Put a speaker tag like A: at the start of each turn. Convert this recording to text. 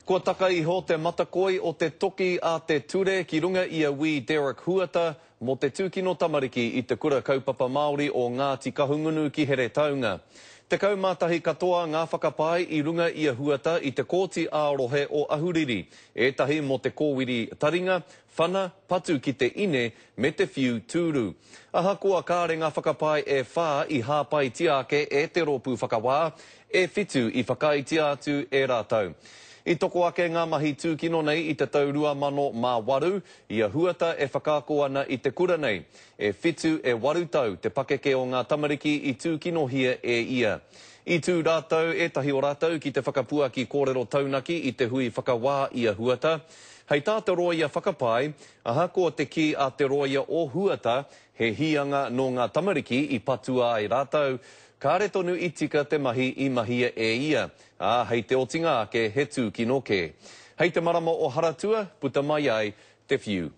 A: Kua taka iho te matakoi o te toki a te ture ki runga i a Wī Derek Huata mō te tūkino tamariki i te Kura Kaupapa Māori o Ngāti Kahungunu ki Heretaunga. 11 katoa ngā whakapae i runga i a Huata i te Kōti ā-Rohe o Ahuriri, ētahi mō te kōwiri taringa, whana, patu ki te ine me te whiu tūru. Ahakoa kāre ngā whakapae e whā i hāpaitia ake e te rōpū whakawā, e whitu i whakaaetia atu e rātou. I toko ake ngā mahi tūkino nei i te tau 2008, i a Huata e whakaako ana i te kura nei. E whitu, e waru tau te pakeke o ngā tamariki i tūkinohia e ia. I tū rātou, ētahi o rātou ki te whakapuaki kōrero taunaki i te hui whakawā i a Huata. Hei tā te rōia whakapae, ahakoa te kī a te rōia o Huata he hīanga nō ngā tamariki i patua ai rātou, kāre tonu i tika te mahi i mahia e ia, ā, hei te otinga ake he tūkino kē. Hei te marama o Haratua, puta mai ai te whiu.